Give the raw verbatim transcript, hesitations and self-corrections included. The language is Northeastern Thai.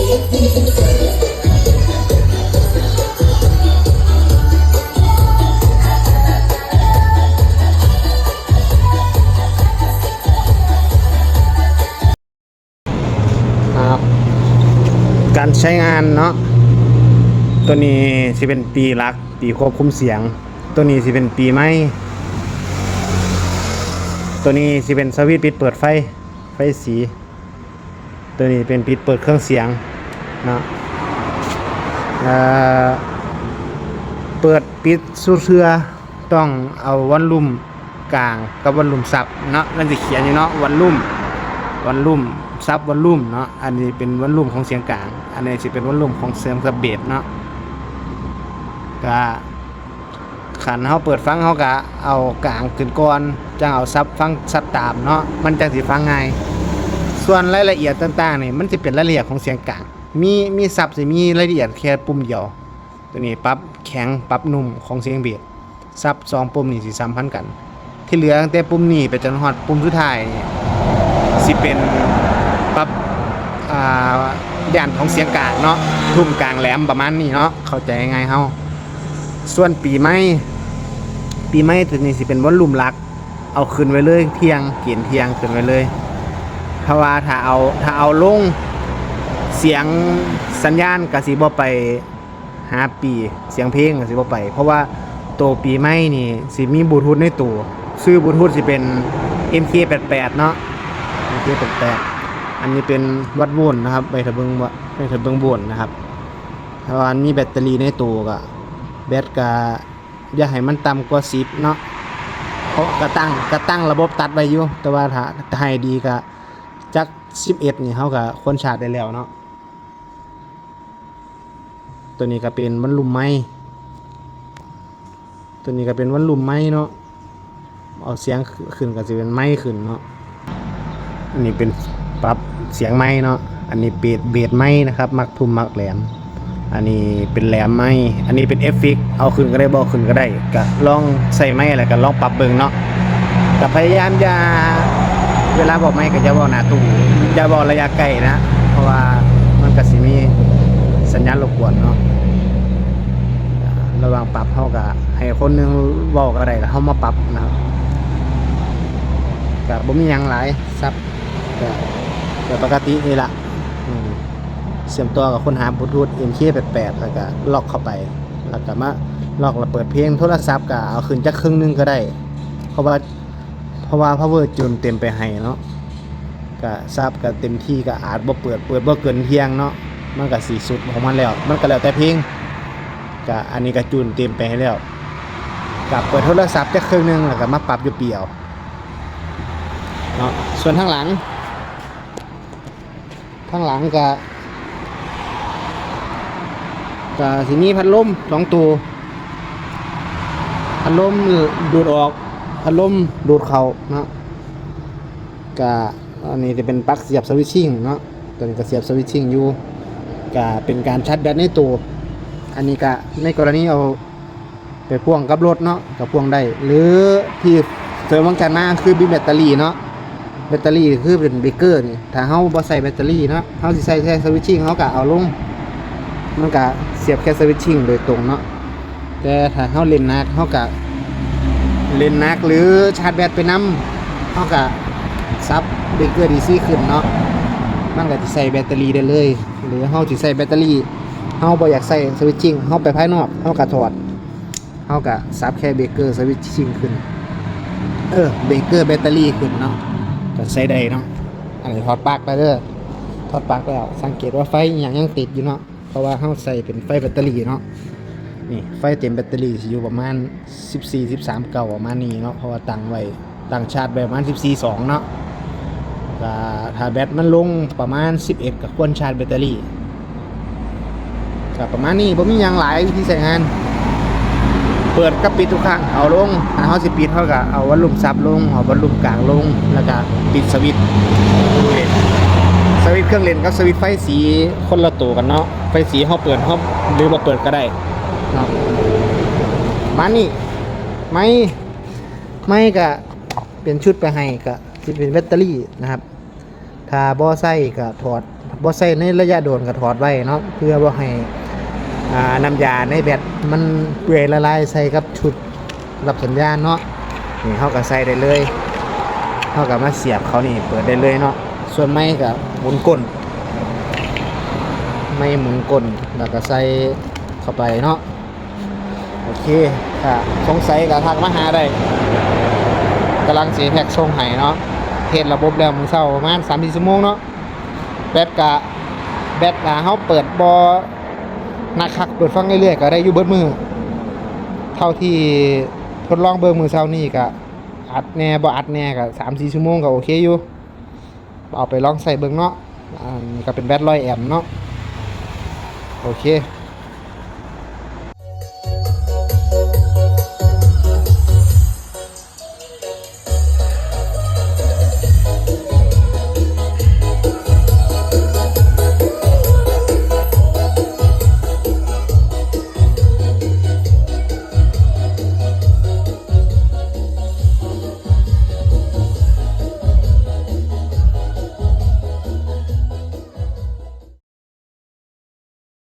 ครับ การใช้งานเนาะ ตัวนี้สิเป็นปีหลัก ปีควบคุมเสียง ตัวนี้สิเป็นปีไม้ ตัวนี้สิเป็นสวิตช์ปิดเปิดไฟ ไฟสี ตัวนี้เป็นปิดเปิดเครื่องเสียงเนาะ เอ่อ เปิดปิดสู่เทื่อ ต้องเอาวอลลุ่มกลางกับวอลลุ่มซับเนาะ มันสิเขียนอยู่เนาะ วอลลุ่ม วอลลุ่ม ซับวอลลุ่มเนาะ อันนี้เป็นวอลลุ่มของเสียงกลาง อันนี้สิเป็นวอลลุ่มของเสียงซับเบสเนาะ ก็คันเฮาเปิดฟัง เฮาก็เอากลางขึ้นก่อน จั่งเอาซับฟังซับตามเนาะ มันจั่งสิฟังง่าย ส่วนรายละเอียดต่างๆนี่ มันสิเป็นรายละเอียดของเสียงกลาง มี มีซับสิมีรายละเอียดแค่ปุ่มเดียว ตัวนี้ปรับแข็งปรับนุ่มของเสียงเบส ซับสองปุ่มนี่สิสำคัญกัน ที่เหลือตั้งแต่ปุ่มนี้ไปจนฮอดปุ่มสุดท้ายนี่สิเป็นปรับ อ่า ย่านของเสียงกลางเนาะ ทุ้มกลางแหลมประมาณนี้เนาะ เข้าใจง่ายเฮา ส่วนปีไม้ ปีไม้ตัวนี้สิเป็นวอลลุ่มหลัก เอาขึ้นไว้เลยเที่ยง เกณฑ์เที่ยงขึ้นไว้เลย เพราะว่าถ้าเอา ถ้าเอาลง เสียงสัญญาณก็สิบ่ไปหาปี เสียงเพลงก็สิบ่ไป เพราะว่าตัวปีไม้นี่สิมีบลูทูธในตัว ชื่อบลูทูธสิเป็น เอ็มเค แปดแปด เนาะ เอ็มเค แปดแปด อันนี้เป็นวัดโวลต์นะครับ ไปถ้าเบิ่งว่า ไปถ้าเบิ่งโวลต์นะครับ ถ้าว่ามีแบตเตอรี่ในตัวก็ แบตก็อย่าให้มันต่ำกว่าสิบเนาะ เพราะกะตั้ง กะตั้งระบบตัดไว้อยู่ แต่ว่าถ้า ถ้าให้ดีก็จักสิบเอ็ดนี่เฮาก็ควรชาร์จได้แล้วเนาะ ตัวนี้ก็เป็นวอลลุ่มไมค์ ตัวนี้ก็เป็นวอลลุ่มไมค์เนาะ เอาเสียงขึ้นก็สิเป็นไมค์ขึ้นเนาะ อันนี้เป็นปรับเสียงไมค์เนาะ อันนี้เบส เบสไมค์นะครับ มักทุ่มมักแหลม อันนี้เป็นแหลมไมค์ อันนี้เป็นเอฟเฟกต์ เอาขึ้นก็ได้ บ่ขึ้นก็ได้ ก็ลองใส่ไมค์แล้วก็ลองปรับเบิ่งเนาะ ก็พยายามอย่า เวลาเว้าไมค์ก็อย่าเว้าหน้าตู้ อย่าเว้าระยะใกล้นะ เพราะว่ามันก็สิมีสัญญาณรบกวนเนาะ ระหว่างปรับเฮาก็ให้คนหนึ่งเว้าก็ได้ แล้วเฮามาปรับนะครับ ก็บ่มีหยังหลาย ซับก็ ก็ปกตินี่ล่ะ อืม เชื่อมต่อกับค้นหาบลูทูธ เอ็มเค แปดแปด แล้วก็ล็อกเข้าไป แล้วก็มาล็อกแล้วเปิดเพลง โทรศัพท์ก็เอาขึ้นจักครึ่งหนึ่งก็ได้ เพราะว่า เพราะว่า power จูนเต็มไปให้เนาะ ก็ซับก็เต็มที่ก็อาจบ่เปิด เปิดบ่เกินเที่ยงเนาะ มันก็สิสุดของมันแล้ว มันก็แล้วแต่เพลง ก็อันนี้ก็จูนเต็มไปให้แล้ว ก็เปิดโทรศัพท์จักเครื่องหนึ่งแล้วก็มาปรับอยู่ปีเอาเนาะ ส่วนทางหลัง ทางหลังก็ ก็สิมีพัดลมสองตัว พัดลมดูดออก พัดลมดูดเข้าเนาะ ก็อันนี้จะเป็นปลั๊กเสียบสวิตชิ่งเนาะ ตัวนี้ก็เสียบสวิตชิ่งอยู่ ก็เป็นการชาร์จแบตในตัว อันนี้ก็ในกรณีเอาไปพ่วงกับรถเนาะ ก็พ่วงได้ หรือที่เสริมฟังก์ชันมาคือมีแบตเตอรี่เนาะ แบตเตอรี่คือเป็นเบรกเกอร์นี่ ถ้าเฮาบ่ใส่แบตเตอรี่เนาะ เฮาสิใส่แค่สวิตชิ่ง เฮาก็เอาลง มันก็เสียบแค่สวิตชิ่งโดยตรงเนาะ แต่ถ้าเฮาเล่นหนัก เฮาก็เล่นหนัก หรือชาร์จแบตไปนำ เฮาก็สับเบรกเกอร์ดีซีขึ้นเนาะ มันก็สิใส่แบตเตอรี่ได้เลย หรือเฮาสิใส่แบตเตอรี่ เฮาบ่อยากใส่สวิตชิ่ง เฮาไปภายนอก เฮาก็ถอด เฮาก็สับแค่เบรกเกอร์สวิตชิ่งขึ้น เออ เบรกเกอร์แบตเตอรี่ขึ้นเนาะ ก็ใส่ได้เนาะ อันนี้ถอดปลั๊กไปเด้อ ถอดปลั๊กแล้ว สังเกตว่าไฟอิหยังยังติดอยู่เนาะ เพราะว่าเฮาใส่เป็นไฟแบตเตอรี่เนาะ นี่ไฟเต็มแบตเตอรี่สิอยู่ประมาณสิบสี่ สิบสาม เก้า ประมาณนี้เนาะ เพราะว่าตั้งไว้ ตั้งชาร์จไว้ประมาณสิบสี่ สอง เนาะ ก็ถ้าแบตมันลงประมาณสิบเอ็ด ก็ควรชาร์จแบตเตอรี่ ก็ประมาณนี้ บ่มีหยังหลายวิธีใช้งาน เปิดกับปิดทุกครั้ง เอาลง ถ้าเฮาสิปิด เฮาก็เอาวอลลุ่มซับลง เอาวอลลุ่มกลางลง แล้วก็ปิดสวิตช์เครื่องเล่น สวิตช์เครื่องเล่นกับสวิตช์ไฟสีคนละตัวกันเนาะ ไฟสีเฮาเปิด เฮา หรือบ่เปิดก็ได้เนาะ มานี่ ไมค์ ไมค์ก็เป็นชุดไปให้ ก็สิเป็นแบตเตอรี่นะครับ ถ้าบ่ใส่ก็ถอด บ่ใส่ในระยะโดนก็ถอดไว้เนาะ เพื่อบ่ให้ อ่า น้ำยาในแบตมันเปื่อยละลายใส่กับชุดรับสัญญาณเนาะ นี่เฮาก็ใส่ได้เลย เฮาก็มาเสียบเข้านี่ เปิดได้เลยเนาะ ส่วนไม้ก็หมุนก้น ไม้หมุนก้น แล้วก็ใส่เข้าไปเนาะ โอเค ถ้าสงสัยก็ทักมาหาได้ กำลังสิแพ็คส่งให้เนาะ เฮ็ดระบบแล้วมื้อเช้าประมาณสามสี่ชั่วโมงเนาะ แบตกะ แบตอ่า เฮาเปิดบ่หนักคัก เปิดฟังเรื่อยๆ ก็ได้อยู่เบิดมื้อ เท่าที่ทดลองเบิ่งมื้อเช้านี้ก็อัดแน่บ่อัดแน่ก็สามสี่ชั่วโมงก็โอเคอยู่ เอาไปลองใส่เบิ่งเนาะ อันนี้ก็เป็นแบตร้อยแอมป์เนาะ โอเค